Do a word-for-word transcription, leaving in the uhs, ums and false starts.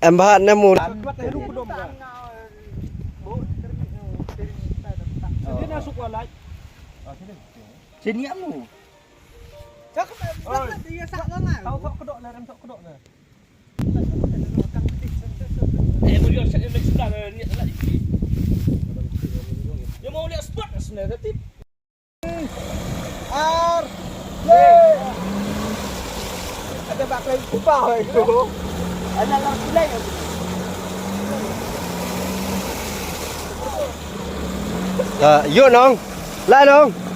Em ba ne mu. Sini kamu. Ar. Ada lang silai. Yuk nong. Lah nong.